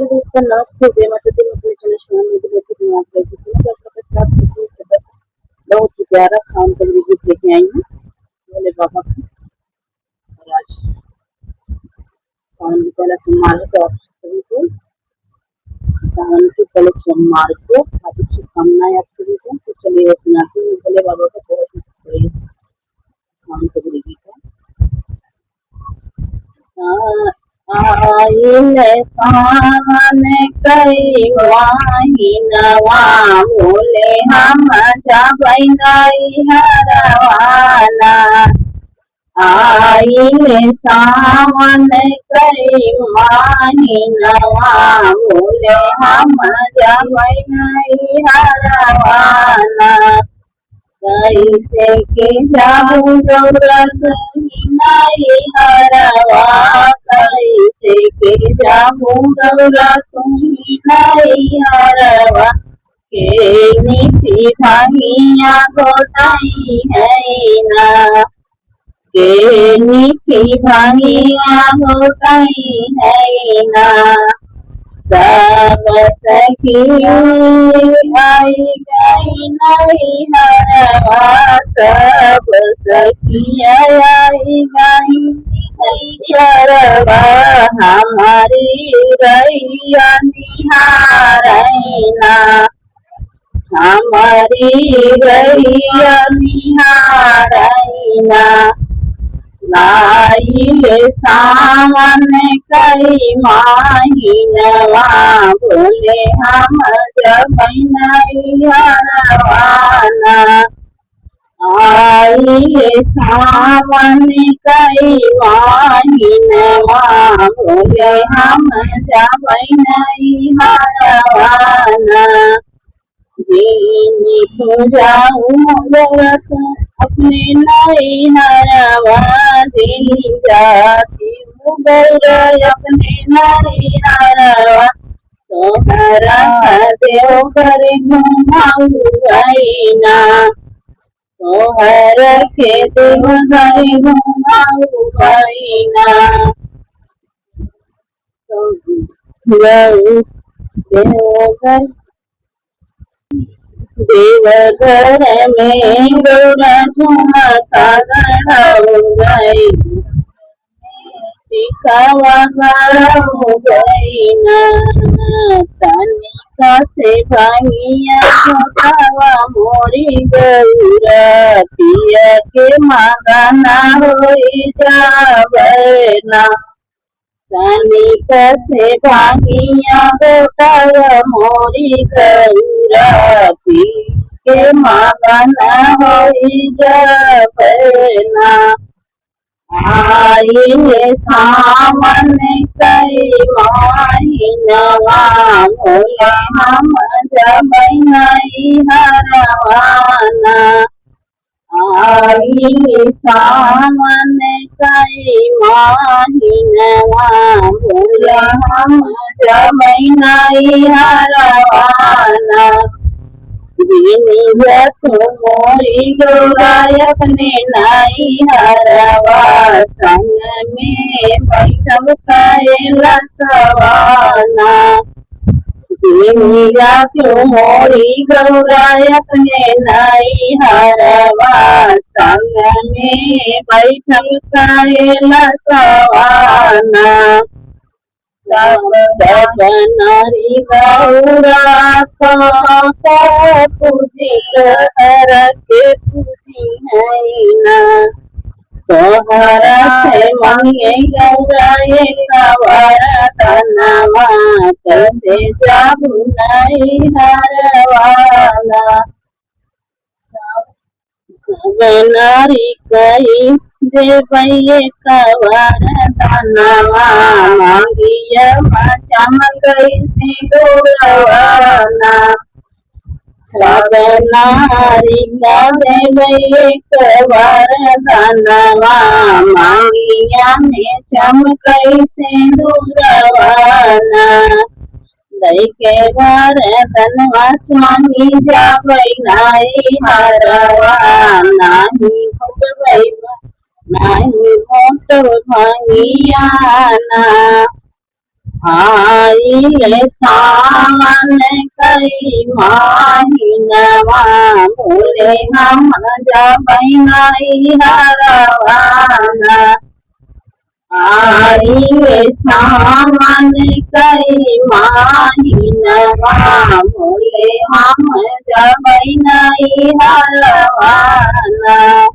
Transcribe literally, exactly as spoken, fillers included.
दोस्तों, नमस्ते, जय माता दी। मैं अपने चैनल सोनम मोदी में फिर आप लोगों के साथ बहुत ही प्यारा सावन का गीत लेके आई हूँ भोले बाबा का। और आज सावन की पहला सोमवार है, तो आप सभी को सावन के पहले सोमवार को हार्दिक शुभकामनाएं आप सभी को। तो चलिए, सुनाती हूँ भोले बाबा का बहुत ही बढ़िया सावन का गीत है। आ, आइल सावन कई महीनवा, भोले हम जाबै नैहरवा ना। आइल सावन कई महीनवा, भोले हम जाबै नैहरवा ना। कैसे के जाबू गौरा तुही नैहरवा, कैसे के जाबू गौरा तुही नैहरवा। के नीति भंगिया घोटाई है ना, के नीति भंगिया घोटाई है ना। सब सखी आई गई नैहरवा, सब सखी आई गई नैहरवा, हमारी रहिया निहारै ना, हमारी रहिया निहारै ना। आइल सावन कई महीनवा, भोले हम जाबै नैहरवा ना। आइल सावन कई महीनवा, भोले हम जाबै नैहरवा ना। जिन तू जाबू गौरा तू अपने नैहरवा, जिन जाबू गौरा अपने नैहरवा, तोहरा देवघर घुमाउबै ना, तोहरा के देवघर घुमाउबै ना। गौ-, देवघर, देवघर में गौरा झुमका गढ़उबै, टिकावा गढ़उबै ना। तनिका से भंगिया घोटावा मोरी गौरा, पिया के मगन होइ जाबै ना। तनिका से भंगिया घोटावा मोरी गौरा, पी के मगन होइ जाबै ना। आइल सावन कई महीनवा, भोले हम जाबै नैहरवा ना। आइल सावन कई महीनवा, भोले हम जाबै नैहरवा ना। जिन जा तू मोरी गौरा अपने नैहरवा, संग में बैठब कैलासवा ना। जिन जा तू मोरी गौरा अपने नैहरवा, संग में बैठब कैलासवा ना। सब, सब नारी गौरा तोहका पूजी, तोहरा के पूजी है ना। तोहरा से मांगे गौरा एक वरदानवा, कैसे जाबू नैहरवा ना। सब नारी कई देबै एक वरदानवा, मंगिया में चमकै सिंदूरवा ना। सब नारी का देबै एक वरदानवा, मंगिया में चमकै सिंदूरवा ना। लइके वरदानवा स्वामी जाबै नैहरवा, नाही घोटबै, नाही घोटबै भंगिया ना। आइले सावन कई महिनवा, बोले हम जबै नैहरवा ना। आइले सावन कई महिनवा, बोले हम जबै नैहरवा ना।